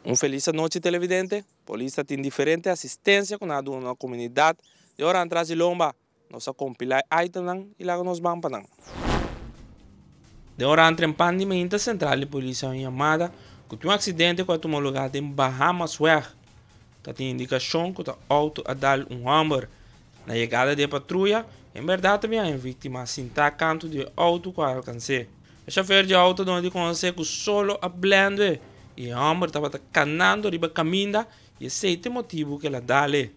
Un felis anochi, televidente. Polis tin diferente asistensia ku nan a duna na komunidat di ora atras di lomba. Nos a kompilá e itemnan i laga nos ban pa nan. Den ora trempan di mainta sentral di polis a un yamada ku tin un aksidente ku a tuma lugá den Bahamasweg. Ta tin indikashon ku ta outo a dal un hòmber. Na yegada di e patruya, en bèrdat ta bin haña víktima sintá kantu di e outo ku a alkans'é. E shofer di outo duna di konosé ku solo a blènd'e i e hòmber tabata kanando riba kaminda i esei ta e motibu ku el a dal'e.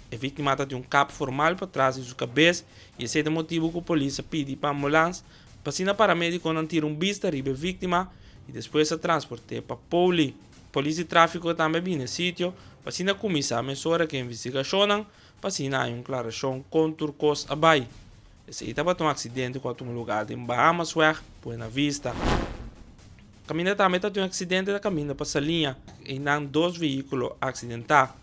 E víktima ta tin un kap formal patras di su kabes i esei ta e motibu ku polis a pidi pa ambulans pa asina paramedikonan tira un bista riba e víktima i despues a transport'é pa poli. Polis di tráfiko tambe a bini e sitio pa asina kuminsá mesora ku e investigashonnan pa asina haña un klarashon kon tur kos a bai. Esei tabata un aksidente ku a tuma lugá den Bahamasweg, Buena Vista. Kaminda tambe tabatin un aksidente na kaminda pa Saliña. Einan dos vehíkulo a aksidentá.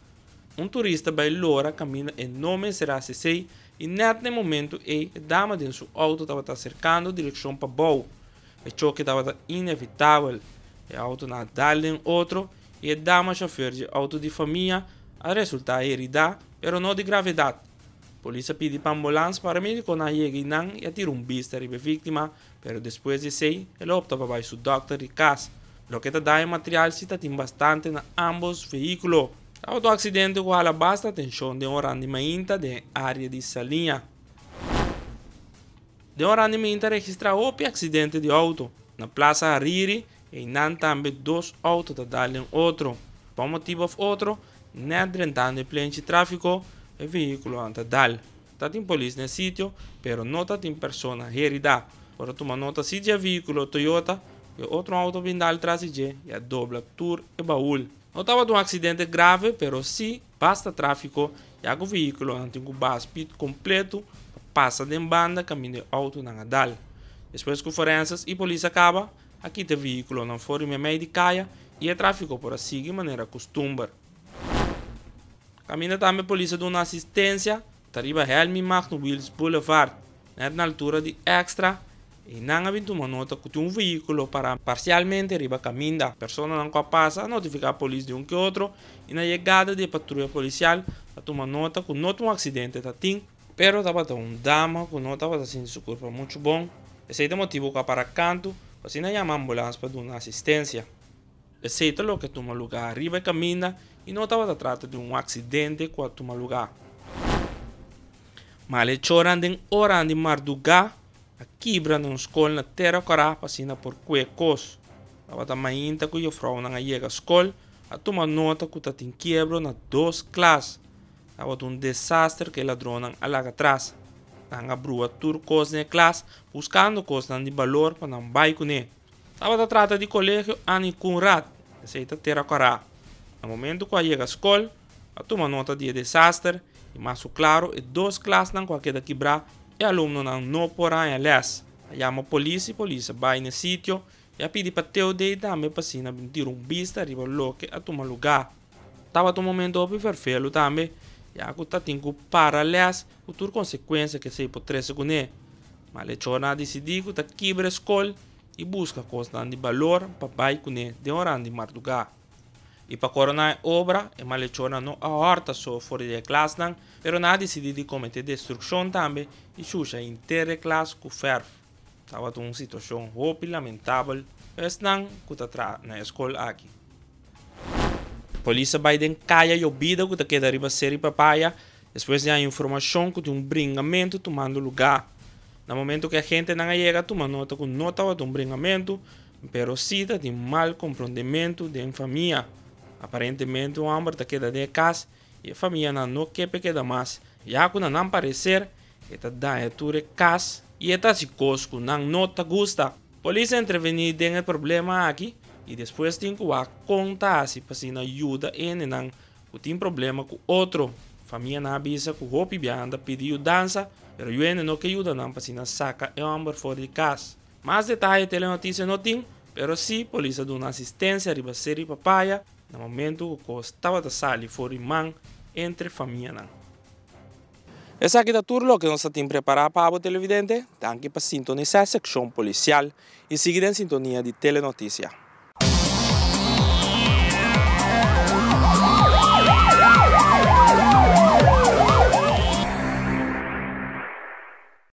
Un turista bai lora kaminda e no mester hasi esei i nèt na e momentu ei e dama den su outo tabata aserkando direkshon pa bou. E choke tabata inevitabel. E outonan a dal den otro i e dama shofer dje outo di famia a resultá heridá pero no di gravedat. Polis a pidi pa ambulans, paramedikonan a yega einan i a tira un bista riba e víktima, pero despues di esei el a opta pa bai su dòkter di kas. Loke ta daño material si ta tin bastante na ámbos vehíkulo. Tabata un aksidente ku hala basta atenshon den oran di mainta den e área di Saliña. Den oran di mainta a registrá hopi aksidente di outo. Na Plaza Hariri einan tambe dos outo ta dal den otro. Pa un motibu òf otro, Nèt drentando e plenchi tráfiko, e vehíkulonan ta dal. Ta tin polis na e sitio, pero no ta tin persona heridá. Por a tuma nota si dje vehíkulo Toyota ku e otro outo bin dal tras di dje i a dobla tur e baul. No tabata un aksidente grave, pero sí basta tráfiko ya ku vehíkulonan tin ku baha spit kompletu pa pasa den banda kaminda e outonan a dal. Despues ku forensas i polis a kaba, A kita e vehíkulonan for di meimei di kaya i e tráfiko por a sigui manera kustumber. Kaminda tambe polis a duna asistensia ta riba Helmi Magno Wiels Boulevard, nèt na altura di Extra, i nan a bin tuma nota ku tin un vehíkulo pará parsialmente riba kaminda. Personanan ku a pasa a notifiká polis di un ke otro i na yegada di e patruya polisial a tuma nota ku no ta un aksidente ta tin, Pero tabata un dama ku no tabata sinti su kurpa muchu bon, esei ta motibu ku a para kantu pa asina yama ambulans pa duna asistensia. Esei ta loke a tuma lugá riba e kaminda i no tabata trata di un aksidente ku a tuma lugá. Malechornan den oranan di mardugá a kibra na un skol na Tera Kòrá pa asina por kue kos. Tabata mainta ku yefrounan a yega skol a tuma nota ku ta tin kiebro na dos klas. Tabata un desaster ku e ladronnan a laga tras. Nan a brua tur kos den e klas buskando kosnan di balor pa nan bai kuné. Tabata trata di Kolegio Annie Coenraad, esei ta Tera Kòrá. Na momentu ku a yega skol, a tuma nota di e desaster i mas ku klaro e dos klasnan ku a keda kibrá e alumnonan no por haña lès. A yama polis i polis a bai na e sitio i a pidi pa TOD tambe pa asina bin tira un bista riba loke a tuma lugá. Tabata un momento hopi ferfelu tambe, ya ku ta tin ku para lès ku tur konsekuensia ku esei por trese kuné. Malechornan a disidí ku ta kibra e skol i buska kosnan di balor pa bai kuné den oran di mardugá. I pa koroná e obra, e malechornan no a hòrta so for di e klasnan, pero nan a disidí di kometé destrukshon tambe i shusha henter e klas ku fèrf. Tabata un situashon hopi lamentabel pa esnan ku ta traha na e skol aki. Polis a bai den kaya yobida ku ta keda riba Seri Papaya despues di haña informashon ku tin un bringamentu tumando lugá. Na momentu ku e agentenan a yega a tuma nota ku no tabata un bringamentu, pero sí ta tin mal komprondementu den famia. Aparentemente un hòmber ta keda den e kas i e famianan no ke p'e keda mas, ya ku na nan pareser e ta daña tur e kas i e ta hasi kos ku nan no ta gusta. Polis a intervení den e problema aki i despues tin ku wak kon ta hasi pa asina yuda hendenan ku tin problema ku otro. Famianan a bisa ku hopi biaha nan ta pidi yudansa, pero yu hende no ke yuda nan pa asina saka e hòmber for di kas. Mas detaye Telenotisia no tin, pero sí polis a duna asistensia riba Seri Papaya na momentu ku kos tabata sali for di man entre famianan. Esaki ta tur loke nos ta tin prepará pa abo televidente. Danki pa sintonisá e sekshon polisial i sigui den sintonia di Telenotisia.